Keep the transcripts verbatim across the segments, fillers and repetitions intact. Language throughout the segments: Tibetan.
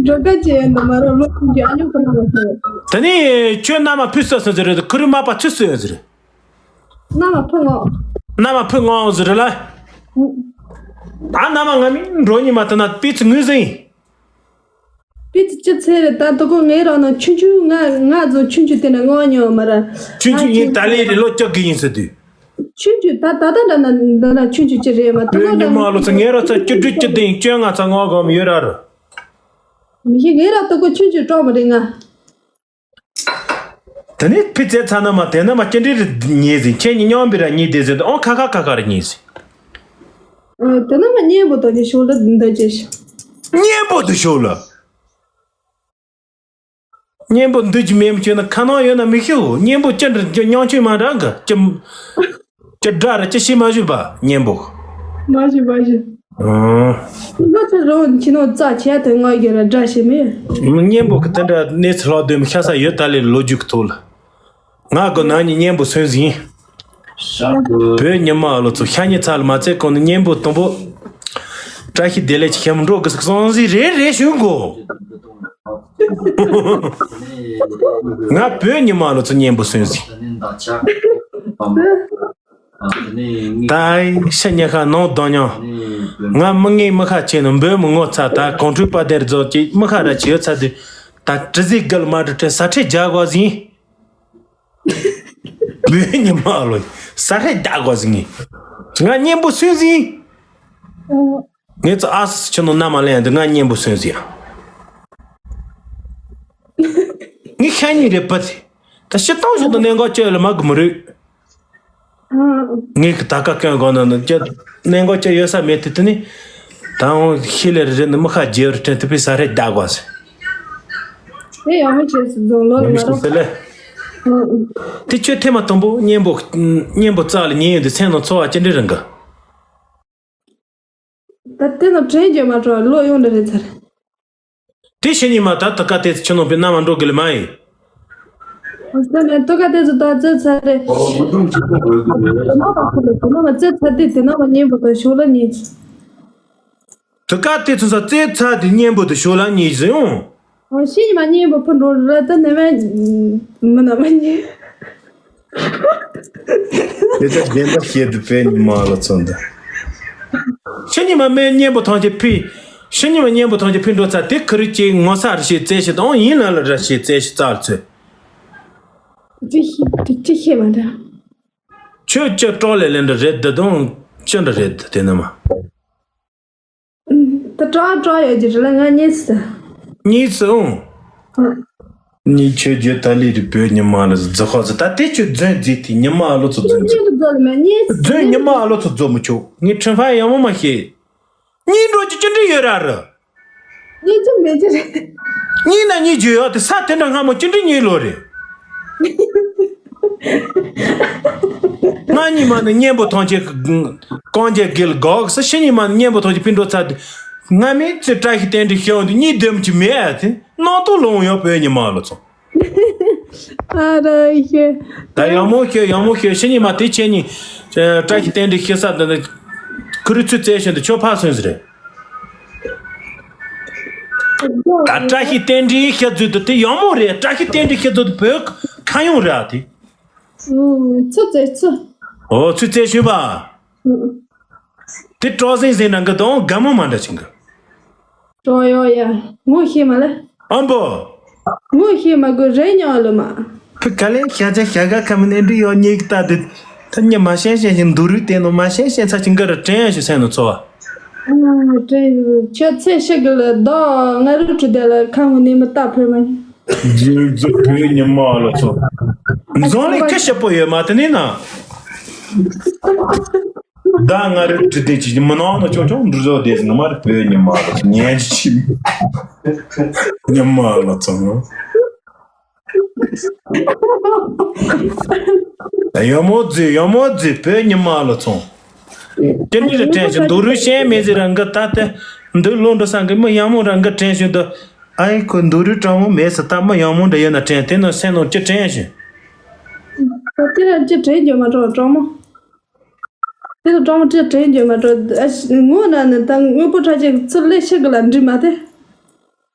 འགྲོ་སྐད་ཅེས་ཡོད་འདུག་མ་རེད། ལོ་ཆུང་གི་ཨ་ཉོ་གི་ནང་ལ་ཟེར། དེ་ནས་ཁྱོད་མནའ་མ་ཕུད་སོ་སོ་ཟེར་རེད། ཁུ་རུ་མ་པ་ཚུད་སོ་ཡོད་ཟེར། མནའ་མ་ཕུད་ངོ་། མནའ་མ་ཕུད་ངོ་ཟེར་རེད་ལ། ཨ་མནའ་མ་ང་མི་འགྲོ་ཉི་མ་དེ་ན་པི་ཚི་ངུས་ཟིན། པི་ཚི་ཅི་ཚེ་རེད། ད་དུ་གོ་ངའི་རང་ན་ཆུང་ཆུང་ང་ང་ཚོ་ཆུང་ཆུང་དེ་ན་ངོ་ཉོ་མ་ར། ཆུང་ཆུང་ཡིན། ད་ལེ་རེ་ལོ་བཅོ་གི་ཡིན་ཟེར་དུས། ཆུང་ཆུང་ད་ད་ད་འདྲ་ན་འདི་ན་ཆུང་ཆུང་ཅི་རེད་མ། དུ་བོད་ཉི་མ་ལོ་ཚོ་ངའི་རོ་ཚ་བཅུ་དྲུག་བཅུ་བདུན་བཅོ་ལྔ་ཚ་ངོ་གོམ་ཡོད་ར་རོ། མི་ཤེས། ངའི་ར་དུ་གོ་ཆུང་ཆུང་གྲོགས་མ་རེད་ང་། དེ་ནས་ཕི་ཚེ་ཚ་ན་མ་དེ་ན་མ་ཅི་འདྲི་རེ་ཉེས་ཟིན། ཁྱེད་ཉིད་སྙོམས་པའི་ར་ཉེས་དེ་ཟེར་དུ་ཨོ་ཁ་ཁ་ཁ་ཁ་རེ་ཉེས་ཟིན། ཨ་དེ་ན་མ་གཉེན་པོ་དང་གི་ཤོག་ལ་འདི་ཅེས། གཉེན་པོ་དུ་ཤོག་ལ། གཉེན་པོ་འདི་ཅི་མེད་མི་ཁྱོད་ན་ཁ་ནང་ཡོད་ན་མི་ཤེས། གཉེན་པོ་ཅི་འདྲ་ཅི་ཉང་ཆུང་མ་འདྲ་གི་ཅི་ཅི་འདྲ་ར་ཅི་ཤེས་མ་ཞུས་པ་གཉེན་པོ། མ་ཞུས་མ་ཞུས། ཨང་། ང་ཚོ་རང་ཁྱི་ནང་རྩ་ཆེ་དེ་ང་གི་ར་འདྲ་ཤེས་མེད། གཉེན་པོ་གི་དེ་འདྲ་གནས་ཚུལ་ལྷག་སྡོད་མི་ཤ་ས་ཡོད། ད་ལས་ལོ་རྒྱུས་ཀྱི་ཐོག་ལ། ང་གི་ནང་ཉིད་གཉེན་པོ་སོན་ཟིན། བོད་ཉི་མ་ལོ་ཚོ་ཤ་ཉེ་ཚ་ལ་མ་ཚད་གོང་ནས་གཉེན་པོ་དང་པོ། བཀྲ་ཤིས་བདེ་ལེགས་ཀྱི་ཤམ་འགྲོ་གི་སོང་ཟིན་རེ་རེ་ཞུ་གོ། ང་བོད་ཉི་མ་ལོ་ཚོ་གཉེན་པོ་སོན་ཟིན། ད་ཤ་ཉེ་ཁ་ནང་དང་མྱང་། ང་མི་ངའི་མི་ཁ་ཆེ་ནི་འབོད་མི་ངོ་ཚ། ད་གོང་ཁྲུས་པ་དེར་རྫོགས་ཀྱི་མི་ཁ་ར་ཆེ་ཡོད་ཚ་དུས། ད་དྲི་ཟིག་གལ་མ་དྲི་དྲི་ས་ཁྲེ་རྒྱག་དགོས་ཟིན། བོད་ཉི་མ་ལོ། ས་ཧྲེ་རྒྱག་དགོས་ཟིན་ངེས། ང་གཉེན་པོ་སུན་ཟིན། ངེད་ཚོ་ཨ་སི་ཆུ་ནང་མནའ་མ་ལེན་དུ་ང་གཉེན་པོ་སུན་ཟིན། ངས་ཤ་ཉེ་རེད་པ་དེ། ད་ཤི་སྟངས་ཤོག་ཏུ་གནས་འགོ་བཅོལ་ལ་མ་གི་མི་རུས། ངས་ཀྱི་ད་ཀ་སྐྱོན་གོ་ན་ནི་ཅི་གནས་འགོ་ཅི་ཡོད་ས་མེད་དེ་དེ་ནི། ད་འོང་ཤི་ལེ་རེད་ནི་མི་ཁ་རྒྱལ་རུ་དྲན་དུ་པའི་ས་ཧྲེ་རྒྱག་དགོས་ཟིན། དེ་ཡང་མི་བྱེད་སུ་རྫོང་ལོ་ལ་མ་རོགས། དེ་ལས། དེ་ཁྱོད་ཐེངས་མ་དང་པོ་གཉེན་པོ། གཉེན་པོ་རྩ་ལ་ཉེ་ཡོད་དུས་སེམས་ནང་ཚོར་བ་ཅི་འདྲ་རང་གི། ད་དེ་ནི་དྲན་རྒྱུ་མ་འགྲོ་བ་ལོ་ཡོང་འདྲ་རེད་ཚར། དེ་ཕྱི་ཉིན་མ་ད་ད་ཀ་དེ་ཚོ་ཁྱོད་ནང་པའི་མནའ་མ་འགྲོ་དགོས་ལེ་མ་ཡིན། ད་ནི་ད་ཀ་དེ་ཚོ་ད་རྩེ་ཚར་རེད། ད་ནང་མ་ཁོ་ལ་ད་ནང་མ་རྩེ་ཚར་དེ་དེ་ནང་མ་གཉེན་པོ་དང་ཞོགས་ལ་གཉིས། དུ་ཀ་དེ་ཚོ་ས་རྩེ་ཚ་དེ་གཉེན་པོ་དུ་ཞོ་ལ་གཉིས་ཟིན་འོང་། ཨོ་ཤི་ཉི་མ་གཉེན་པོ་ཕུ་འགྲོ་ར་ད་ནེ་མ། མི་ན་མ་གཉིས། དེ་ཚ་བདེན་པ་བཤད་དུ་པའི་ཉི་མ་ལ་ཚོན་དུ། ཤི་ཉི་མ་མའི་གཉེན་པོ་ཐང་གྱི་ཕི། ཤི་ཉི་མ་གཉེན་པོ་ཐང་གྱི་ཕི་འགྲོ་ཚ་དེ་ཁུ་རི་ཅིག་ངོ་ས་རི་ཤི་རྩེ་ཤི་དང་ཡིན་ལ་ལ་ར་ཤི་རྩེ་ཤི་རྩ་ལ་ཚོད། དེ་ཅི་ཤེས་མ་འདྲ། ཁྱོད་ཅི་སྤྲོ་ལེ་ལེ་འདྲ་རེད་འདི་དང་ཅི་འདྲ་རེད་འདི་དེ་ནི་མ། ད་སྤྲོ་སྤྲོ་ཡོད་ཀྱི་རེད་ལ་ང་གཉིས་སུ། གཉིས་སུ་འོང་། གཉིས་ཁྱོད་རྒྱུ་ད་ལི་རི་བོད་ཉི་མ་ལ་རྫི་ཁ་ཟི་ད་དེ་ཁྱོད་རྫོན་རྫི་དེ་ཉི་མ་ལོ་ཚོ་རྫོན་རྫི། རྫོན་ཉི་མ་ལོ་ཚོ་རྫོ་མི་ཆོག་ངས་ཁྲིམས་ཧྥ་ཡང་མོ་མ་ཤེས། གཉིས་འགྲོ་རྒྱུ་ཅི་འདྲ་ཡོད་ར་རུ། གཉིས་ཀྱི་མེད་ཀྱི་རེད། གཉིས་ན་གཉིས་རྒྱུ་ཡོད་དེ་ས་དེ་འདྲ་སྔ་མོ་ཅི་འདྲ་གཉིས་ལོ་རེད། ང་གཉིས་མ་ནི་གཉེན་པོ་ཐང་ཆེ་གང་རྒྱལ་དགེ་ལ་གག་ས་ཤི་གཉིས་མ་ནི་གཉེན་པོ་ཐང་ཆེ་ཕི་འགྲོ་ཚ་དེ། སྔ་མེད་ཚེ་བཀྲ་ཤིས་རྟེན་འབྲེལ་ཤོད་དུ་གཉིས་སྡོམ་གྱི་མེད་ཨ་དེ་ནང་དུ་ལོང་ཡོད་བོད་ཉི་མ་ལོ་ཚོ། ཨ་ར་ཤེ། ད་ཡག་མོ་ཤེ་ཡག་མོ་ཤེ་ཤི་གཉིས་མ་དེ་ཆེ་གཉིས། བཀྲ་ཤིས་རྟེན་འབྲེལ་ཤེ་ས་དེ་ནི། ཁུ་རུ་ཚུ་བཙལ་བཞིན་དུ་ཆོ་ཕ་སོན་ཟེར། ད་བཀྲ་ཤིས་རྟེན་འབྲེལ་ཤེ་ཚུལ་དུ་དེ་ཡག་མོ་རེད། བཀྲ་ཤིས་རྟེན་འབྲེལ་ཤེ་ཚུལ་དུ་བོད་ཁ་ཡོང་རེད་ཨ་དེ། ཚུ་བཙལ་ཚུ། ཨོ་ཚུ་བཙལ་ཤུ་པ། དེ་སྤྲོ་སེང་སེང་ནང་གི་དང་དགའ་མོ་མ་འདྲ་ཅིང་གི། སྤྲོ་ཡོ་ཡ། ངོ་ཤེས་མ་ལ། ཨམ་པོ། ངོ་ཤེས་མ་དགོས་རེ་ཉོ་ལ་མ། ཕི་ག་ལེ་ཤ་ཆ་ཤ་ག་ཁ་མི་ནེ་འདྲི་ཡོ་ཉེ་གི་ལྟ་དུ། ད་ཉི་མ་ཤན་ཤན་ཞིང་འདུ་རུ་བསྟན་ནོ་མ་ཤན་ཤན་ཚ་ཅིང་གི་ར་དྲན་ཞུ་སེང་ནོ་ཚོ་བ། ཨ་དྲན་ཁྱོད་ཚེ་ཤི་གི་ལ་ད་ང་རུ་ཁྲུ་དེ་ལ་ཁ་ངོ་ནེ་མི་ལྟ་ཕེ་མ། རྫུན་རྫུན་བོད་ཉི་མ་ལ་ཚོ། འཛོང་ལས་ཁ་ཤ་པོ་ཡོད་མ་དེ་ནི་ན། ད་ང་རུ་ཁྲུ་དེ་ཅི་མི་ནང་ན་ཆོག་ཆོག་འདུ་བཟོ་དེ་ང་མར་བོད་ཉི་མ་ལ་ཚོ་ཉན་ཅི་ཉི་མ་ལ་ཚོ། ཡ་མོ་རྫི་ཡ་མོ་རྫི་བོད་ཉི་མ་ལ་ཚོ། ཀྱེ་འདི་ལ་དྲན་ཞིང་འདུག་རུས་ཤན་མེད་ཟེར་རང་གི་ད་ལྟ་འདི་ལོ་འགྲོ་སང་གི་མི་ཡང་མོ་རང་གི་དྲན་ཞིང་འདུག་ཨ་ཡི་ཁོ་འདུག་རུས་སྤྲང་མོ་མེད་ས་ད་མི་ཡང་མོ་འདྲ་ཡོད་ན་དྲན་དེ་ནི་སེམས་ནང་ཅི་དྲན་ཞིང་། ད་དེ་ལ་ཅི་དྲན་རྒྱུ་མ་འགྲོ་སྤྲང་མོ། དེ་ལ་སྤྲང་མོ་ཅི་དྲན་རྒྱུ་མ་འགྲོ་ཨ་ངོ་ན་ནི་ད་དངོས་པོ་ཁྲ་ཅིག་ཚུར་ལས་ཤི་གི་ལ་འདྲི་མ་དེ།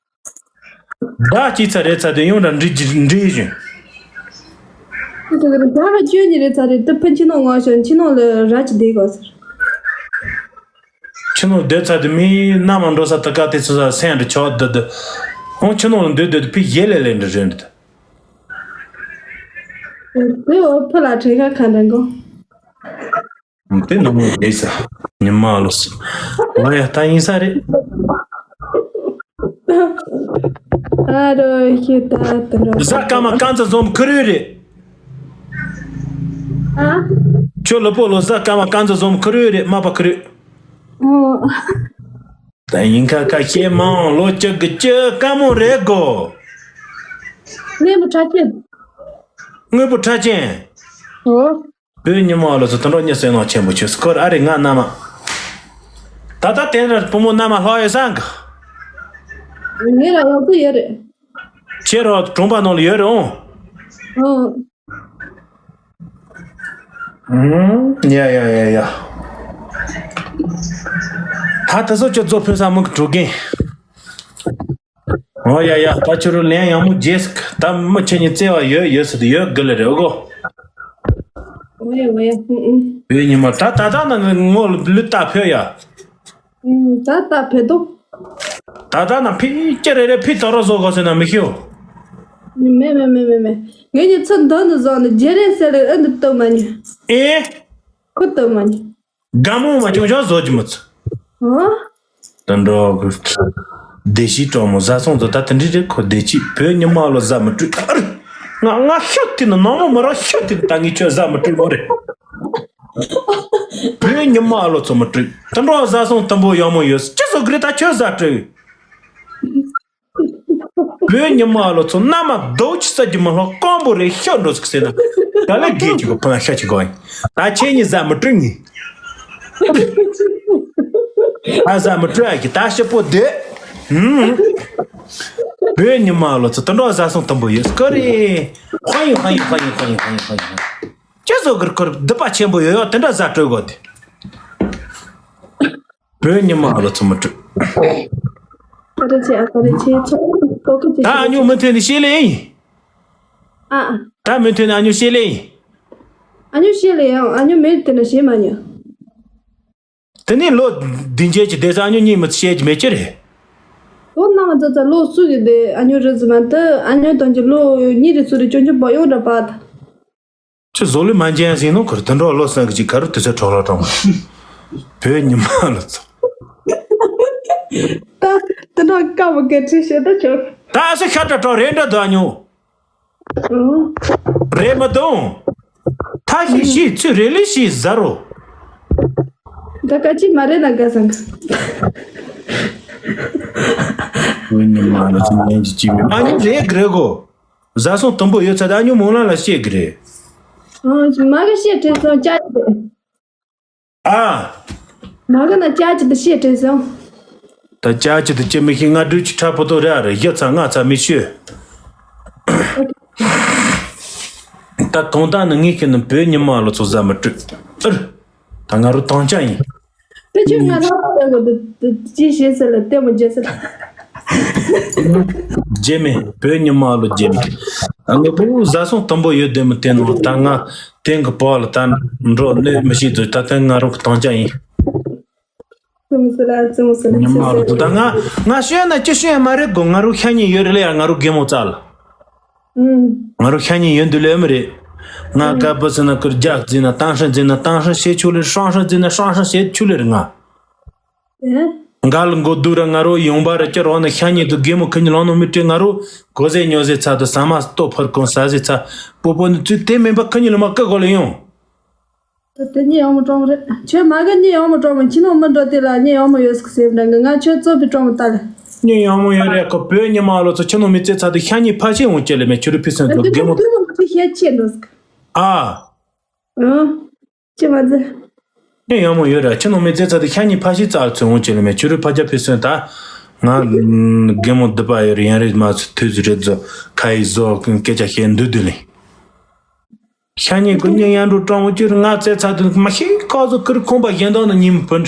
བདག་སྐྱེས་ཚར་རེད་ཚར་དུ་ཡོང་འདྲ་འདྲི་འདྲི་བཞིན། ད་ག་རེ་ཟླ་བ་བཅུ་གཉིས་རེད་ཚར་རེད། ད་ཕ་ཕྱི་ནང་ངོ་ཤོར་ཕྱི་ནང་ལ་ར་ཅི་བསྡད་དགོས་ཟེར། ཕྱི་ནང་བསྡད་ཚར་དུ་མི་མནའ་མ་འགྲོ་ས་ད་ག་དེ་ཚོ་ས་སེང་འདྲ་ཆོག་འདི་འདི། ཨང་ཕྱི་ནང་ལ་འདུག་འདུག་ཕི་ཡེ་ལེ་ལེ་འདྲ་རེད་འདི། དེ་འོ་ཕ་ལ་བྲེལ་ཁ་ཁ་འདྲ་འགོ། དེ་ནང་མི་བསྡད་ས། ཉི་མ་ལོ་སི། ང་ཡ་ད་ཡིན་ས་རེད། ཨ་རོ་ཤི་ད་ད་རོ། ཟ་ཀ་མ་ཀ་ཛ་ཛོམ་ཁུ་རུ་རེད། ཨ། ཁྱོད་ལོ་པོ་ལོ་ཟ་ཀ་མ་ཀ་ཛ་ཛོམ་ཁུ་རུ་རེད། མ་པ་ཁུ་རུ། ཨོ། ད་ཡིན་ཁ་ཁ་ཤེས་མང་ལོ་བཅུ་གི་བཅུ་དཀའ་མོ་རེད་གོ། ནས་མོ་ཁྲ་ཆེན། དངོས་པོ་ཁྲ་ཆེན། ཨོ། བོད་ཉི་མ་ལོ་ཚོ་དུད་འགྲོ་གཉིས་སེམས་ནང་ཆེན་པོ་ཆོས་སྐོར་ཨ་རེ་ང་མནའ་མ། ད་ལྟ་དེང་རབས་བུ་མོ་མནའ་མ་ལྷག་ཡོད་སང་གི། ངེད་ལ་ཡག་པོ་ཡོད་རེད། ཁྱེད་རང་གྲོང་པ་ནང་ལ་ཡོད་རེད་འོང་། ཨོ། ཡ་ཡ་ཡ་ཡ། ད་ད་གཟོད་ཁྱོད་ཚོ་ཕུན་སུམ་མུན་གི་འགྲོ་གིན། ཨོ་ཡ་ཡ། ད་ཁྱོད་རང་ལན་ཡང་མོ་རྗེས་ཟིག་ད་མི་ཁྱེད་གཉིས་བརྩེ་བ་ཡོད་ཡོད་ཟེར་དུ་ཡོད་དགུ་ལ་རེད་ཨོ་གོ། ཨོ་ཡ་ཨོ་ཡ། ཨུ་ཨུ། བོད་ཉི་མ་ད་ད་ད་ན་ངོ་ལུས་ལྟ་ཕོད་ཡ། ཨུ་ད་ད་ཕེ་དོ། ད་ད་ན་ཕི་ཅི་རེ་རེ་ཕི་དོ་རོ་བཟོ་གོ་ཟེར་ན་མི་ཤེས། མེ་མེ་མེ་མེ་མེ། ངེད་ཀྱི་ཚུར་འདོན་དུ་བཟོ་ནི་རྗེ་རེད་ཟེར་ལེ་ཨ་འདི་ལྟོ་མ་ཉེ། ཨེ། ཁུ་ལྟོ་མ་ཉེ། དགའ་མོ་མ་ཅུང་ཅུང་བཟོ་གི་མི་ཚུ། ཨོ། དུད་འགྲོ་གི། བདེ་སྐྱིད་གྲོགས་མོ་བཟའ་ཚང་དུ་ད་དེ་འདྲི་རེད་ཁོ་བདེ་སྐྱིད་བོད་ཉི་མ་ལོ་བཟའ་མི་སྤྲུལ་ཨ་རི། ང་ང་ཤོད་དེ་ནི་ནང་མོ་མ་ར་ཤོད་དེ་ནི་ད་ངས་ཁྱོད་བཟའ་མི་སྤྲུལ་མོ་རེད། བོད་ཉི་མ་ལོ་ཚོ་མི་སྤྲུལ་དུད་འགྲོ་བཟའ་ཚང་དུམ་བུ་ཡག་མོ་ཡོད་ཅི་བཟོ་གི་རེད་ད་ཁྱོད་བཟའ་སྤྲུལ། བོད་ཉི་མ་ལོ་ཚོ་མནའ་མ་རྡོ་ཆི་ས་རྒྱུ་མ་ལྷག་ཀོང་པོ་རེ་ཤོད་འགྲོ་ཟིག་ཟེར་ན། ག་ལེ་དགེ་ཆུ་གི་ཕུང་ཤ་ཆི་གོ་ཡིན། ད་ཁྱེད་གཉིས་བཟའ་མི་སྤྲུལ་ངེས། ད་བཟའ་མི་སྤྲུལ་ཨ་གི་ད་ཞིབ་པོ་བསྡད། ཧུམ། བོད་ཉི་མ་ལོ་ཚོ་དུད་འགྲོ་བཟའ་ཚང་དུམ་བུ་ཡོད་སྐོར་རེ། ཧ་ཡིན་ཧ་ཡིན་ཧ་ཡིན་ཧ་ཡིན་ཧ་ཡིན་ཧ་ཡིན། ཅི་བཟོ་གིར་ཁོར་སྡིག་པ་ཆེན་པོ་ཡོད་ཡོད་དེ་འདྲ་བཟའ་སྤྲོད་དགོས་ཏེ། བོད་ཉི་མ་ལོ་ཚོ་མི་སྤྲོད། ཨ་རེ་ཆེ་ཨ་རེ་ཆེ་ཚོ་ལྐོག་གི་ཅི་ད་ཨ་ཉོ་མི་ཐོན་ནི་ཤེས་ལེ་ཡིན། ཨ། ད་མི་ཐོན་ནི་ཨ་ཉོ་ཤེས་ལེ་ཡིན། ཨ་ཉོ་ཤེས་ལེ་ཡང་ཨ་ཉོ་མེད་དེ་ན་ཤེས་མ་ཉོ། དེ་ནས་ལོ་བདུན་བརྒྱད་ཀྱི་བསྡད་ས་ཨ་ཉོ་གཉིས་མི་ཚེ་བཤད་ཀྱི་མེད་ཀྱི་རེད། ལོ་ནང་ཙ་ཙ་ལོ་སུ་གི་བསྡད་ཨ་ཉོ་རེད་ཟི་མ་ད་ཨ་ཉོ་དང་གི་ལོ་གཉིས་རེ་སུ་རེ་ཅོ་ཅོ་བ་ཡོང་འདྲ་པ་ད། ཁྱོད་བཟོ་ལུས་མ་འཇལ་ཟིན་ནོ་ཁར་དུད་འགྲོ་བློ་སེང་གི་ཅིག་ག་རུ་དུས་ཚོད་འཕྲོ་བརླག་གཏོང་། བོད་ཉི་མ་ལ་ཚོ། ད་དུད་འགྲོ་དཀའ་མོ་སྐད་ཆ་བཤད་ད་ཁྱོད། ད་ཨ་སི་ཤ་ཏྲ་ཏྲ་རེད་འདྲ་འདུག་ཨ་ཉོ། ཨོ། རེད་མ་གཏོང་། ཐ་ཤི་ཤི་ཚུ་རེ་ལི་ཤི་ཟ་རོ། ད་ཀ་ཅི་མ་རེད་ན་དགའ་སང་། བོད་ཉི་མ་ལ་ཚོ་ཉན་གྱི་ཅི་མི་ཨ་ཉོ་རེད་གི་རེད་གོ། བཟའ་ཚང་དུམ་བུ་ཡོད་ཚད་ཨ་ཉོ་མོ་ལ་ལ་བཤད་གི་རེད། ཨོ་མ་གི་བཤད་དྲན་སོང་ཅག་ཅི་དེ། ཨ། མ་གི་ན་ཅག་ཅི་དེ་བཤད་དྲན་སོང་། ད་ཅག་ཅི་དེ་ཅི་མི་ཤེས་ང་སྦྲུལ་གྱི་ཁྲ་པོ་ཏོ་རེ་ཨ་རེ་བཞི་ཚ་ལྔ་ཚ་མི་ཤོད། ད་གང་ལྟར་ནི་ངས་ཁྱེད་ནི་བོད་ཉི་མ་ལོ་ཚོ་བཟའ་མི་སྤྲོད་ཨར། ད་ང་རུ་དང་ཅག་ཡིན། དེ་ཁྱོད་ང་རང་ལྟ་གི་འདུག་ཅི་བྱེད་ཟེར་ལ་ལྟད་མོ་བརྒྱབ་ཟེར་ལ། རྗེ་མེད་བོད་ཉི་མ་ལོ་རྗེ་མེད། ང་བུ་བཟའ་སོང་དུམ་བུ་ཡོད་དེ་མི་བསྟན་ནོ་ད་ང་དེང་གི་བོ་ལ་ད་འགྲོ་གནོད་མི་ཤེས་དུ་ད་ལྟ་ང་རང་གི་དང་ཅག་ཡིན། ཙི་མོ་ཟེར་ལ་ཙི་མོ་ཟེར་ལ་ཉི་མ་ལོ་ད་ང་ང་ཤོད་ན་ཅི་ཤོད་ཡ་མ་རེད་གོ། ང་རང་ཤ་ཉེ་ཡོད་རེད་ལ་ཡ་ང་རང་རྒན་མོ་བཙལ། ང་རང་ཤ་ཉེ་ཡོད་འདུག་ལེ་མི་རེད། ང་དཀར་པོ་ཟེར་ན་ཀུར་རྒྱག་ཟེར་ན་དང་ཧྲ་ཟེར་ན་དང་ཧྲ་བྱེད་ཆུ་ལེར་ཧྲང་ཧྲ་ཟེར་ན་ཧྲང་ཧྲ་བྱེད་ཆུ་ལེར་ང་། འགའ་ལ་མགོ་སྡུག་ར་ང་རོ་ཡོང་པ་ར་ཅི་རོགས་ན་ཤ་ཉེ་དུ་རྒན་མོ་ཁི་ཉི་ལོང་ནོ་མི་སྤྲད་ང་རོ་གོ་ཟེ་ཉོ་ཟེ་ཚ་དུ་ཟ་མ་ལྟོ་ཕར་གོང་ཟ་ཟེ་ཚ་པོ་པོ་ནི་ཚུལ་དེ་མིན་པ་ཁི་ཉི་ལོ་མ་ཀི་གོ་ལ་ཡོང་། ད་དེ་གཉིད་ཡོང་མོ་གྲོང་རེད། ཁྱོད་མ་གི་གཉིད་ཡོང་མོ་གྲོང་མོ་ཁྱི་ནང་མི་འགྲོ་དེ་ལ་གཉིད་ཡོང་མོ་ཡོད་ཟེར་ཟེར་འདྲ་གི་ང་ཁྱོད་གཙོ་བི་གྲོང་མོ་ལྟ་ལ། གཉིད་ཡོང་མོ་ཡོད་རེད་ཁོ་བོད་ཉི་མ་ལོ་ཚོ་ཁྱི་ནང་མི་རྩེ་ཚ་དུ་ཤ་ཉེ་ཕ་ཤེ་འོང་ཅེ་ལེ་མེ་ཁྱོད་རུ་ཕི་སོན་དུ་རྒན་མོ། ཨ། ཨང་། ཅི་མ་ཛི། གཉིད་ཡོང་མོ་ཡོད་རེད་ཁྱི་ནང་མི་རྩེ་ཚ་དུ་ཤ་ཉེ་ཕ་ཤེ་ཙག་ཚོ་འོང་ཅེ་ལེ་མེ་ཁྱོད་རུ་ཕ་རྒྱ་ཕི་སོན་ད། ང་རྒན་མོ་སྡུག་པ་ཡོད་རེད་ཡང་རེད་མ་ཚོ་དུས་ཚོད་རེད་ཚོ་ཁ་ཡི་བཟོ་སྐད་ཆ་བཤད་འདུག་འདུག་ལེ། ཤ་ཉེ་ཀུན་ཉེ་ཡང་འགྲོ་གྲོང་མོ་ཅིར་ང་རྩེ་ཚ་དུ་མ་ཤེས་ཁོ་ཚོ་ཁུར་ཁོང་པ་གཞན་དག་ནི་ཉིན་བུན།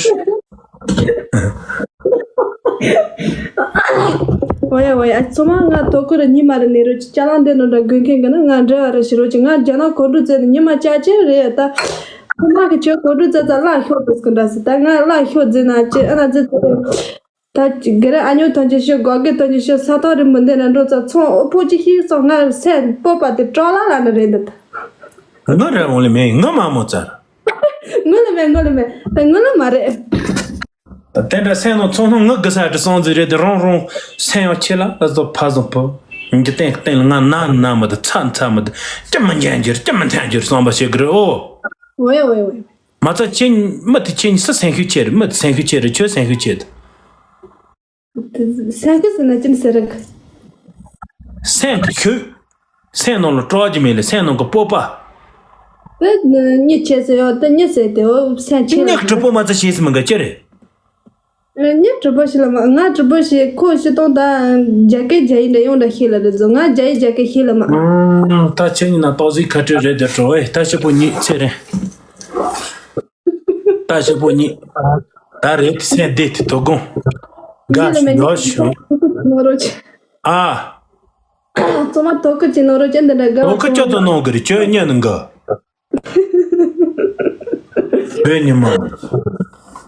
ཝེ་ཝེ། ཨ་ཚང་མ་ང་ཐོག་ཁུར་ཉི་མ་རེ་ནས་རོ་ཅི་ཅ་ལག་འདི་ནང་འདྲ་དགོས་མཁན་གི་ན་ང་འབྲེལ་བ་རེ་ཞིག་རོ་ཅི། ང་རྒྱ་ནག་གོ་སྒྲིག་བཙལ་ནས་ཉི་མ་ཅག་ཅིག་རེད་ད། ཁོ་མ་གི་ཁྱོད་གོ་སྒྲིག་བཙལ་ཙ་གླ་ཤོར་འདུག་གི་འདྲ་སི། ད་ང་གླ་ཤོར་རྫི་ན་ཅི་ཨ་ན་རྫི་ཙི། ད་གི་རེ་ཨ་ཉོ་ཐོན་ཅི་ཤོད་གོ་གི་ཐོན་ཅི་ཤོད་ས་ཐག་རིང་པོ་འདི་ན་འགྲོ་ཙ་ཚོང་ཨོ་ཕོ་ཅི་ཤིག་སོང་ང་སེམས་སྤོབས་པ་དེ་སྐྲག་ལ་ལ་ནི་རེད་འདི་ད། ང་རེ་འོང་ལེ་མེད་ང་མ་མོ་ཙར། ངུ་ལ་མེད་ངུ་ལ་མེད་ད་ངུ་ལ་མ་རེད། དེ་འདྲ་སེམས་ནང་ཚོང་སྣང་ངུ་དགུ་ས་དྲི་སང་ཟིག་རེད་དེ་རང་རང་སེམས་ཡང་ཆེ་ལ་ལ་ཟོ་ཕ་ཟོ་པོ། འཇིག་རྟེན་སྟེང་ལ་ང་ན་ན་མི་འདུག་ཚ་ཚ་མི་འདུག་ཅི་མི་འཇན་འགྱུར་ཅི་མི་འཐེན་འགྱུར་བསམ་པ་བྱེད་གི་རེད་ཨོ། ཝེ་ཝེ་ཝེ། མ་ཚ་ཁྱེད་མི་དེ་ཁྱེད་སུ་སེམས་ཤུགས་ཆེ་རེད་མི་དེ་སེམས་ཤུགས་ཆེ་རེད་ཁྱོད་སེམས་ཤུགས་ཆེ་རེད། སེམས་ཤུགས་ཟེར་ན་ཅི་ཟེར་རེད། སེམས་ཀྱི་ཤུགས། སེམས་ནང་ལ་སྐྲག་རྒྱུ་མེད་ལ་སེམས་ནང་གི་སྤོབས་པ། ཨེ། གཉིད་ཆད་ཟེར་ཡོད་ད་གཉིད་ཟེར་དེ་འོ་སེམས་ཆད་གཉིད་གྲུབ་པོ་མ་ཚ་ཤེས་སི་མི་འགའ་ཅི་རེད། ཨེ། གཉིད་གྲུབ་པོ་ཞིག་ལ་མ་ང་གྲུབ་པོ་ཞིག་ཁོ་ཤི་སྟོང་ད་རྒྱ་སྐད་རྒྱ་ཡིག་འདྲ་ཡོང་འདྲ་ཤེས་ལ་རེད་ཟོ་ང་རྒྱ་ཡིག་རྒྱ་སྐད་ཤེས་ལ་མ། ཨང་། ད་ཁྱེད་གཉིས་ན་ཏོག་ཙིག་ཁ་བྲལ་རེད་དེ་འགྲོ་ཨེ་ད་ཞིབ་པོ་གཉིད་ཚེ་རིང་། ད་ཞིབ་པོ་གཉིད། ད་རེད་དེ་སེམས་བདེ་དེ་དོ་དགོང་། དགའ་ཞུ་ཡོ་ཞུ། ནོ་རོ་ཆེ། ཨ། ཚང་མ་དོ་ཁུར་གྱི་ནོ་རོ་ཅན་འདི་འདྲ་དགའ་བ། དོ་ཁུར་ཅོ་ཏོ་ནོ་གི་རི་ཅོ་ཉན་ནི་འགའ། བོད་ཉི་མ།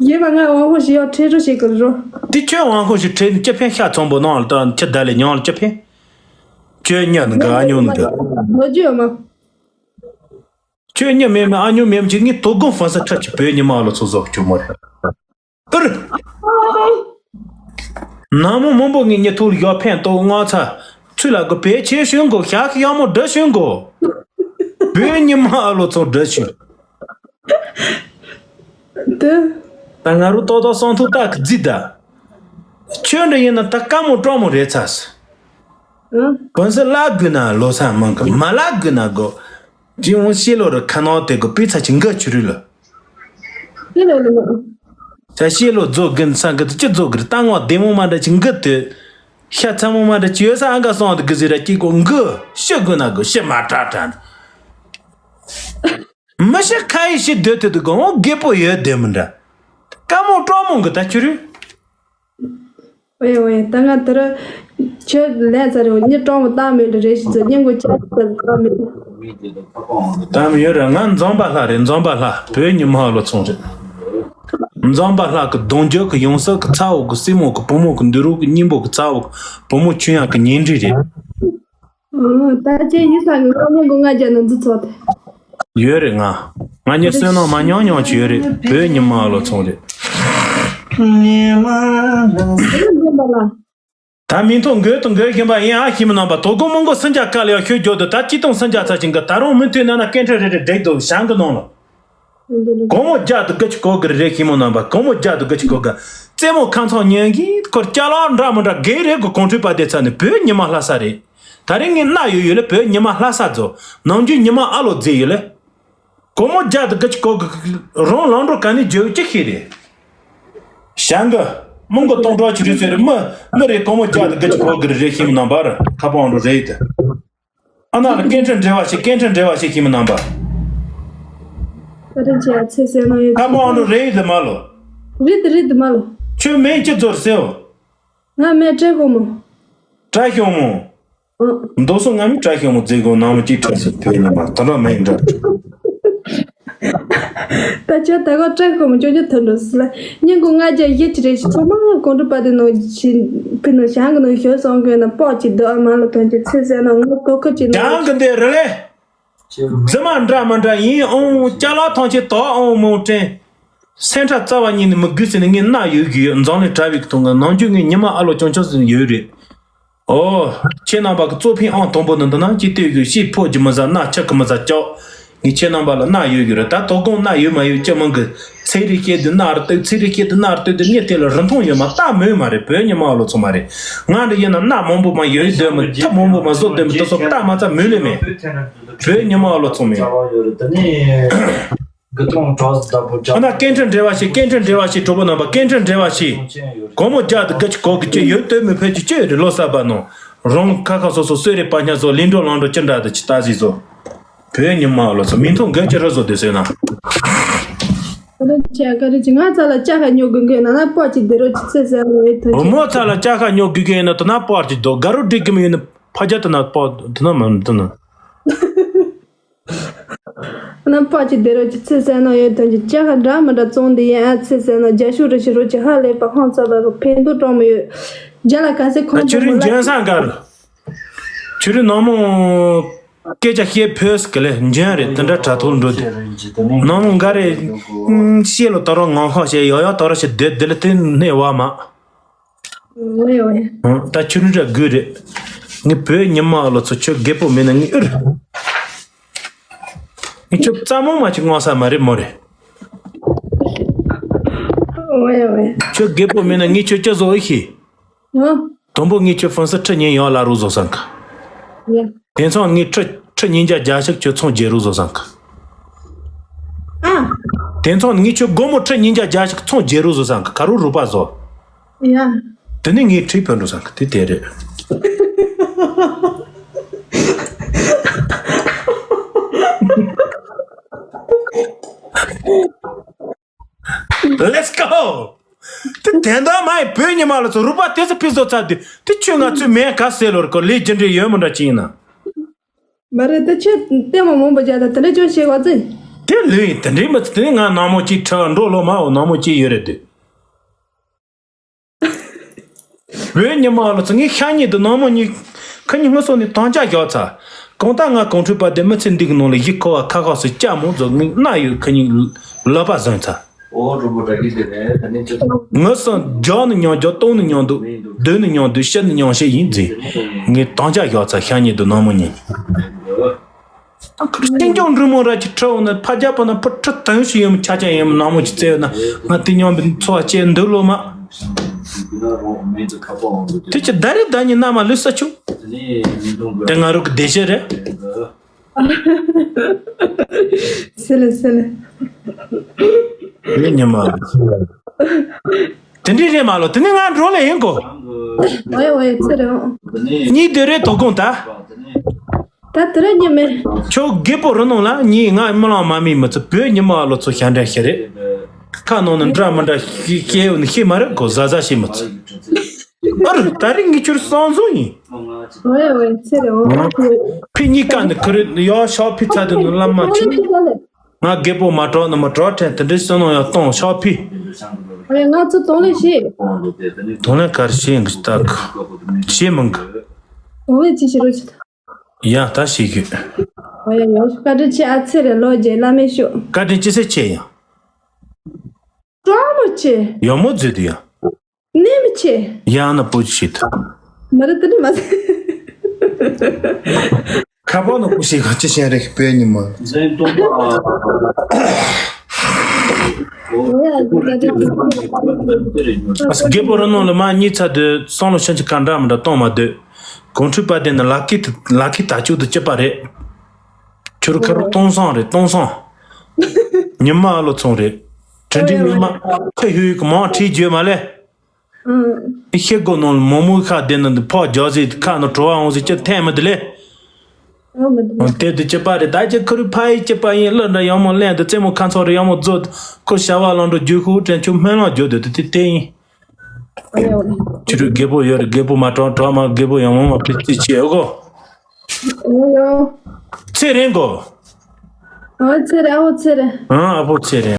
ཡེ་བ་ང་དབང་ཧོ་ཞིག་ཡོ་ཁྲེ་རུ་ཞིག་གི་རོ། དེ་ཁྱོད་དབང་ཧོ་ཞིག་ཁྲེ་ནི་ཅི་ཕན་ཤ་ཚོང་པོ་ནང་ལ་དང་ཁྱི་ད་ལས་ཉང་ལ་ཅི་ཕན། ཁྱོད་ཉན་ནི་འགའ་ཨ་ཉོ་ནི་འགའ། ལོ་རྒྱུས་ཡོད་མ། ཁྱོད་ཉི་མེད་མེད་ཨ་ཉོ་མེད་མ་ཅིག་ངས་དོ་དགོང་ཧྥན་ས་ཁྲ་ཅིག་བོད་ཉི་མ་ཨ་ལོ་ཚོ་ཟོག་ཁྱོད་མོ་རེད། ཨུར། ནང་མི་མང་པོ་ངས་ཉི་ཐུག་ལ་ཡོད་ཕན་ཏོག་ང་ཚ། ཚུལ་ལ་གི་བེད་ཆེ་ཞུ་འགོ་ཤག་ཡག་མོ་འདྲི་ཞུ་འགོ། བོད་ཉི་མ་ཨ་ལོ་ཚོ་འདྲི་ཞུ། དེ། ད་ང་རུ་ཏོག་ཏོག་སང་ཐུག་ཏག་གི་རྫི་ད། ཁྱོད་འདྲ་ཡིན་ན་ད་དཀའ་མོ་སྤྲོ་མོ་རེད་ཚ་སི། ཨང་། གོན་ས་ལ་དགོས་ན་ལོ་ས་མང་གི་མ་ལ་དགོས་ན་གོ། ཅི་འོང་ཤེས་ལོ་རུ་ཁ་ནང་དེ་གོ་པི་ཚ་ཅི་འགའ་ཆུ་རུ་ལ། ཤེས་ལོ་ལོ། ས་ཤེས་ལོ་རྫོགས་གིན་ས་གི་ཅི་རྫོགས་གི་རྟ་ངོ་བདེ་མོ་མ་འདྲ་ཅི་འགའ་དེ། ཤ་ཚ་མོ་མ་འདྲ་ཅི་ཡོད་ས་ཨང་ག་སོང་དུ་གི་ཟི་ར་ཅི་གོ་འགའ་ཤི་དགོས་ན་གོ་ཤི་མ་དྲག་དྲག་མི་ཤི་ཁ་ཡི་ཤི་སྡོད་དུ་དུ་གོ་འོ་རྒད་པོ་ཡོད་དེ་མི་འདྲ། དཀའ་མོ་སྤྲོ་མོ་གི་ད་ཆུ་རུ། ཝེ་ཝེ། ད་ང་དེ་རུ་ཁྱོད་ལན་ཚ་རེ་བ་གཉིད་སྤྲང་བོ་བཏང་མེད་ལ་རེ་ཞིག་ཚོ་གཉིད་མགོ་ཆག་ཚ་བཏང་མེད། བཏང་ཡོད་ར་ང་འཛོམས་པ་ལྷ་རེད་འཛོམས་པ་ལྷ་བོད་ཉི་མ་ཨ་ལོ་ཚོང་རེད། འཛོམས་པ་ལྷ་གི་གདུང་རྒྱུད་གི་ཡོང་སར་གི་ཚ་བོ་གི་སྲིང་མོ་གི་བུ་མོ་གི་འདི་རུ་གི་སྙིང་པོ་གི་ཚ་བོ་གི་བུ་མོ་ཆུང་ཡང་གི་ཉིན་རེ་རེད། ཨང་། ད་ཁྱེད་ཡིན་ས་གི་ང་གཉིད་མགོ་ང་རྒྱ་ནང་འཛུལ་ཚོགས་ཏེ། ཡོད་རེད་ང་། ང་གཉིས་བསོད་ནམས་མ་མྱོང་མྱོང་ཅིག་ཡོད་རེད་བོད་ཉི་མ་ཨ་ལོ་ཚོང་རེད། ཉི་མ་ལ། ཨེ་འཛོམས་པ་ལ། ད་མིང་ཐོ་འགོད་དང་འགོད་བཞིན་པ་ཡིན་ཨ་ཤི་མི་རྣམ་པ་དོ་དགོང་མོ་མགོ་སུན་ཇ་དཀའ་ལས་ཡག་ཤོད་རྒྱུ་དུ་ད་ཅི་དང་སུན་ཇ་ཚ་ཅིང་གི་ད་རུང་མུ་མཐུད་ན་ན་སྐད་འཕྲིན་རེ་རེ་བསྒྲིགས་འདུག་བྱང་གི་ནང་ལ། སྒོར་མོ་བརྒྱ་དང་དགུ་བཅུ་གོ་གི་རེད་ཤི་མི་རྣམ་པ་སྒོར་མོ་བརྒྱ་དང་དགུ་བཅུ་གོ་གི། རྩེད་མོ་ཁང་ཚང་ཉན་གི་ཁོར་ཅ་ལག་འདྲ་མི་འདྲ་གེ་རེད་གི་གོང་ཁྲོས་པ་དེ་ཚ་ནི་བོད་ཉི་མ་ལྷ་ས་རེད། ད་རིང་ངས་གནའ་ཡོད་ཡོད་ལ་བོད་ཉི་མ་ལྷ་ས་རྫོགས་ནམ་རྒྱུན་ཉི་མ་ཨ་ལོ་རྫས་ཡོད་ལ། སྒོར་མོ་བརྒྱ་དང་དགུ་བཅུ་གོ་གི་རང་ལང་འགྲོ་ག་ནས་བརྗོད་ཅི་ཤེས་རེད། ཞང་གི། མི་མགོ་སྟོང་ཕྲག་ཅི་རེད་ཟེར་རེད་མི། མི་རེད་སྒོར་མོ་བརྒྱ་དང་དགུ་བཅུ་གོ་གི་རེད་ཤི་མི་རྣམ་པར་ཁ་པང་འགྲོ་རེད་དེ། ཨ་ན་ལ་སྐད་འཕྲིན་འབྲེལ་བ་ཞིག་སྐད་འཕྲིན་འབྲེལ་བ་ཞིག་ཤི་མི་རྣམ་པ། ད་རེས་བྱས་ཚེ་ཟེར་ནོ་ཡོད་ཁ་པང་འགྲོ་རེད་དེ་མ་ལོ། རེད་དེ་རེད་དེ་མ་ལོ། ཁྱོད་མིང་ཅི་ཟེར་ཟེར་བ། ང་མིང་བཀྲ་ཤོང་མོ། བཀྲ་ཤོང་མོ། ཨང་། མདོ་སོ་ང་མི་བཀྲ་ཤོང་མོ་རྫས་གོ་ནང་མི་གཅིག་ཁྲ་སི་བོད་ཉི་མ་ད་ར་མེད་འདྲ། ད་ཆ་ད་གོ་བཀྲ་ཤོང་མོ་ཅོ་ཅོ་ཐོན་འགྲོ་སི་ལ་ཉིན་གོ་ང་རྒྱ་ཡེ་ཅི་རེད་ཞི་ཚོ་མ་གོང་གྲུ་པ་དེ་ནོ་ཞི་ཕི་ནོ་ཞང་གི་ནོ་ཞོ་སོང་གི་ན་པོ་ཅི་དོ་ཨ་མ་ལོ་ཐོན་ཅི་ཚེ་ཟེར་ན་ངོ་གོ་ཁ་ཅི་ནོ་ཞང་གི་འདི་རེད་ལེ། རྫི་མ་འདྲ་མི་འདྲ་ཡིན་ཨང་ཅ་ལག་ཐང་ཆེ་དོ་ཨང་མོ་དྲན། སེམས་ཁྲལ་རྩ་བ་ཉིད་ནས་མི་དགོས་ཟེར་ནས་ངས་མནའ་ཡོད་གི་ཡོད་འཛམ་གླིང་གྲྭ་བའི་གི་ཐོང་གི་ནམ་རྒྱུན་ངས་ཉི་མ་ཨ་ལོ་ཅང་ཅང་ཟེར་ནས་ཡོད་རེད། ཨོ། ཁྱེད་རྣམ་པ་གི་གཙོ་ཕིང་ཨང་དང་པོ་ནི་འདི་ན་ཅི་ལྟོས་གི་ཤི་ཕོ་གི་མི་ཟ་མནའ་ཆག་གི་མི་ཟ་ཅག་ངས་ཁྱེད་རྣམ་པ་ལ་མནའ་ཡོད་གི་རེད་ད་དོ་དགོང་མནའ་ཡོད་མ་ཡོད་ཅི་མང་གི་ཚིག་རིགས་བཤད་དུས་མནའ་རུ་ལྟོས་ཚིག་རིགས་བཤད་དུས་མནའ་རུ་ལྟོས་དུས་ངས་དེ་ལ་རིན་ཐང་ཡོད་མ་ལྟ་མོས་མ་རེད་བོད་ཉི་མ་ཨ་ལོ་ཚོ་མ་རེད། ང་འདི་ཡིན་ན་མནའ་མང་པོ་མ་ཡོད་སྡོད་མི་ཐབས་མང་པོ་མ་བཟོ་སྡོད་མི་དེ་ཚོ་ལྟ་མ་ཚ་མོས་ལེ་མེད། བོད་ཉི་མ་ཨ་ལོ་ཚོ་མེད། དགུ་སྟོང་གྲོགས་བདག་པོ་ཨ་ན་སྐད་འཕྲིན་འབྲེལ་བ་ཞིག་སྐད་འཕྲིན་འབྲེལ་བ་ཞིག་གྲོགས་པོ་རྣམ་པ་སྐད་འཕྲིན་འབྲེལ་བ་ཞིག་སྒོར་མོ་བརྒྱ་དང་དགུ་བཅུ་གོ་གི་ཅི་ཡོད་ལྟོས་མི་ཕོད་ཀྱི་ཅི་ཡོད་རེད་ལོ་གསར་པ་ནང་རང་ཁ་ཁ་སོ་སོ་གསོད་རེས་པ་སྙན་སོ་ལིང་འགྲོ་ལང་འགྲོ་ཅི་འདྲ་དུ་ཅི་ལྟ་ཟིག་བཟོ། བོད་ཉི་མ་ལོ་ཚོ་མིང་ཐོ་འགོད་ཀྱི་རེད་བཟོ་དེ་ཟེར་ན། ལོ་ཆ་ག་རེ་ཅི་ང་ཚ་ལ་ཅ་ཁ་ཉོ་དགོས་མཁན་ན་ན་པོ་ཅིག་བསྡད་རོགས་ཅིག་ཚེ་ཟེར་ནོ་ཡོད་དོ། བུ་མོ་ཚ་ལ་ཅ་ཁ་ཉོ་དགོས་མཁན་ཡིན་ན་དོ་ན་པོ་ཅིག་དོ་དགའ་རོགས་སྒྲིག་གི་མི་ཡོད་ན་ཕ་རྒྱ་དོ་ན་པོ་དོ་ན་མ་དོ་ན། ན་པོ་ཅིག་བསྡད་རོགས་ཅིག་ཚེ་ཟེར་ནོ་ཡོད་དོ་ཅི་ཅ་ཁ་འདྲ་མི་འདྲ་བཙོང་དེ་ཡིན་ཨ་ཚེ་ཟེར་ནོ་རྒྱ་ཤུག་རེ་ཞིག་རོགས་ཅིག་ཧ་ལས་པ་ཧང་ཚ་བ་གི་ཕན་ཐོགས་གྲོང་མི་ཡོད། རྒྱ་ལ་ག་སེ་ཁོང་ཁྱོད་རིག་འཇོན་ས་འགར། ཁྱོད་རིག་ནང་མོ། སྐད་ཆ་བཤད་ཕོད་སི་གི་ལས་འཇོན་རེད་དེ་འདྲ་དྲ་ཐོག་འགྲོ་དུས། ནང་མོ་འགའ་རེ། ཤེས་ལོ་ད་རོགས་ངང་ཁ་བཤད་ཡོ་ཡོ་ད་རོགས་བཤད་བསྡད་བསྡད་ལ་དེ་ནས་བ་མ། ཨོ་ཡ་ཨོ་ཡ། ད་ཁྱོད་རིག་འདྲ་དགོས་རེད། ངས་བོད་ཉི་མ་ལོ་ཚོ་ཁྱོད་རྒད་པོ་མིན་ན་ངས་ཨུར། ངས་ཁྱོད་རྩ་མོ་མ་ཅིག་དངོས་ས་མ་རེད་མོ་རེད། ཨོ་ཡ་ཨོ་ཡ། ཁྱོད་རྒད་པོ་མིན་ན་ངས་ཁྱོད་ཅི་བཟོ་ཨེ་ཤེས། ཨ། དང་པོ་ངས་ཁྱོད་ཧྥོན་སི་ཁྲི་ཉིན་ཡོད་ལ་རུ་བཟོ་བསམ་གི། ཡ། དེ་ཚོ་ངས་ཁྲི་ཁྲི་ཉིན་བརྒྱ་བརྒྱ་ཞིག་ཁྱོད་ཚོང་རྒྱལ་རུ་བཟོ་བསམ་གི། ཨ། དེ་ཚོ་ངས་ཁྱོད་སྒོར་མོ་ཁྲི་ཉིན་བརྒྱ་བརྒྱ་ཞིག་ཚོང་རྒྱལ་རུ་བཟོ་བསམ་གི་ག་རུ་རུ་པ་བཟོ། ཡ། དེ་ནས་ངས་ཁྲི་ཕོན་འགྲོ་བསམ་གི་དེ་དེ་རེད། Let's go! དེ་དེ་འདྲ་མ་ཡིན་བོད་ཉི་མ་ལ་ཚོ་རུ་པ་དེ་ཚོ་ཕི་བཟོ་ཚར་དུས་དེ་ཁྱོད་ང་ཚོའི་མེད་ག་ཟེར་ལོར་གོ་ལས་རྒྱུ་འབྲས་ཡོད་མི་འདྲ་ཅི་ཡིན་ན། མ་རེད་དེ་ཁྱོད་ལྟད་མོ་མང་པོ་བརྒྱབ་དང་དེ་འདྲ་ཅོ་ཤེས་གོ་ཚེ། དེ་ལོས་ཡིན་དེ་འདྲའི་མི་ཚེ་དེ་ནི་ང་ནག་མོ་གཅིག་ཁྲ་འགྲོ་ལོ་མ་འོ་ནག་མོ་གཅིག་ཡོད་རེད་དེ། བོད་ཉི་མ་ལ་ཚོ་ངའི་ཤ་ཉེ་དུ་ནག་མོ་གཉིས་ཁ་གཉིས་སྔོན་སོང་ནས་དང་ཅག་བཞག་ཚར། གང་ལྟར་ང་གོང་ཁྲོས་པ་དེ་མི་ཚེ་འདི་གི་ནང་ལ་ཡིད་ཁོ་བ་ཁ་ཁ་སུ་ལྕགས་མོ་རྫོགས་ངའི་སྣ་ཡོད་ཁ་གཉིས་ལབ་པ་བཟུང་ཚར། ཨོ་གྲོགས་པོ་དྲ་གི་དེ་རེད་ད་ནི་ཅི་ཐུབ། ངུ་སོང་རྒྱག་ནི་མྱོང་རྒྱག་གཏོང་ནི་མྱོང་འདུག་སྡོད་ནི་མྱོང་འདུག་ཤི་ནི་མྱོང་ཤེས་ཡིན་ཟེར། ངས་དང་ཅག་བཞག་ཚར་ཤ་ཉེ་དུ་ནག་མོ་གཉིས། ཨ་ཁུ་སེང་སྐྱོང་འབྲི་མོ་ར་ཅིག་ཁྲིད་འོང་ན་ཕ་རྒྱལ་པོ་ན་ཕུ་ཁྲི་དང་ཞིག་ཡོད་མོ་ཆ་ཆ་ཡོད་མོ་ནག་མོ་ཅིག་བཙལ་ཡོད་ན་ང་དེ་མཉམ་པའི་འཚོ་བ་སྐྱེལ་འདུག་ལོ་མ། དེ་ཅི་ད་རེ་ད་ཉི་ན་མ་ལུས་ས་ཆུ། དེ་ང་རུ་གི་བདེ་གཤེགས་རེད། སེ་ལེ་སེ་ལེ། ཡེ་ཉི་མ། དེ་འདྲའི་རེད་མ་ལོ་དེ་ནི་ང་འགྲོ་ལེ་ཡིན་གོ། ཨོ་ཡ་ཨོ་ཡ་ཚེ་རིང་། གཉིས་དེ་རེད་དོ་དགོང་ད། ད་དེ་རེད་ཉི་མེ། ཁྱོད་རྒད་པོ་རུ་ནང་ལ་གཉིས་ང་རྨི་ལམ་མ་རྨིས་མི་ཚེ་བོད་ཉི་མ་ལོ་ཚོ་ཞལ་འདྲེན་ཞིག་རེད། ཁ་ནང་ནས་འདྲ་མི་འདྲ་ཤེས་ཤེས་ཡོད་ནི་ཤེས་མ་རེད་གོ་ཟ་ཟ་ཤེས་མི་ཚེ། ཨ་རུ་ད་རིང་ངས་ཁྱོད་སང་བཟུང་ཡིན། ཨོ་ཡ་ཨོ་ཡ་ཚེ་རིང་། ཕི་གཉིས་ཀ་ནི་ཁུ་རེད་ཡོ་ཤོག་ཕི་ཚ་དེ་ནི་ལམ་མ་ཁྱོད། ང་རྒད་པོ་མ་གྲོགས་ནི་མ་གྲོགས་ཕྲན་དེ་འདྲའི་བསོད་ནམས་ཡང་གཏོང་ཤོག་ཕི། ཨ་ཡ་ང་ཚོ་གདོང་ལེན་བྱེད། གདོང་ལེན་ག་རེ་བྱེད་འགི་ད་གི་བྱེད་མི་འགི། གདོང་ལེན་ཅི་བྱེད་རོགས་བྱེད་ད། ཡ་ད་བྱེད་རྒྱུ། ཨ་ཡ་ཡང་བཀའ་དྲིན་ཆེ་ཨ་ཚེ་རེ་ལོ་རྒྱལ་བླ་མའི་ཤོག་བཀའ་དྲིན་ཅི་ཟེར་ཆེ་ཡང་། སྤྲང་མོ་ཆེ། ཡག་མོ་མཛོད་དུ་ཡང་། ནས་མི་ཆེ། ཡང་ན་པོ་ཆེ་ད། མ་རེད་དེ་འདྲ་མ་ཟེར། ཁ་པར་ནང་པོ་ཞིག་ག་ཅི་བཤད་རེད་དཔེ་ཉི་མ། འཛིན་སྟོང་པ། ཨ་རྒད་པོ་རུ་ནང་ལ་མ་གཉིས་ཚར་དུས་སང་ལོ་ཕྱིན་ཅི་ག་འདྲ་མི་འདྲ་གཏོང་མ་སྡོད། གོང་ཁྲོས་པ་དེ་ནི་ལག་ཁྱི་དེ་ལག་ཁྱི་ད་ཅུག་ཏུ་སྐྱིད་པ་རེད། ཁྱོད་རུ་ཁ་རུ་གཏོང་སང་རེད་གཏོང་སང་། ཉི་མ་ཨ་ལོ་ཚོང་རེད། དྲི་འདྲི་ཉི་མ་ཁ་ཧུད་ཀྱི་མང་ཁྲིད་བརྗོད་མ་ལས། ཨེ་ཤེ་སྒོ་ནང་ལ་མོག་མོག་ཁ་བསྡད་ན་འདི་ཕོག་རྒྱག་ཟིག་ཁ་ནང་བྲོ་བ་འོང་ཟིག་ཅི་འཐེན་མི་འདི་ལས། འོ་དེ་འདི་ཅི་པ་རེད་ད་ཅི་ཁུ་རུ་ཕ་ཡི་ཅི་པ་ཡིན་གླུ་འདྲ་ཡག་མོ་ལེན་འདི་རྩེད་མོ་ཁ་ཚོགས་རེ་ཡག་མོ་རྫོགས་ཁོ་བྱ་བ་ལང་འགྲོ་རྒྱུ་ཧུ་དྲན་ཆུ་སྨོན་ལམ་རྒྱུ་འདི་དེ་དེ་ཡིན། ཁྱོད་རུ་རྒད་པོ་ཡོད་རེད་རྒད་པོ་མ་གྲོགས་གྲོགས་མ་རྒད་པོ་ཡག་མོ་མ་ཕི་ཙི་ཆེ་ཨོ་གོ། ཨོ་ཡོ། ཚེ་རིང་གོ། ཨོ་ཚེ་རིང་ཨོ་ཚེ་རིང་། ཨང་ཨ་ཕོ་ཚེ་རིང་།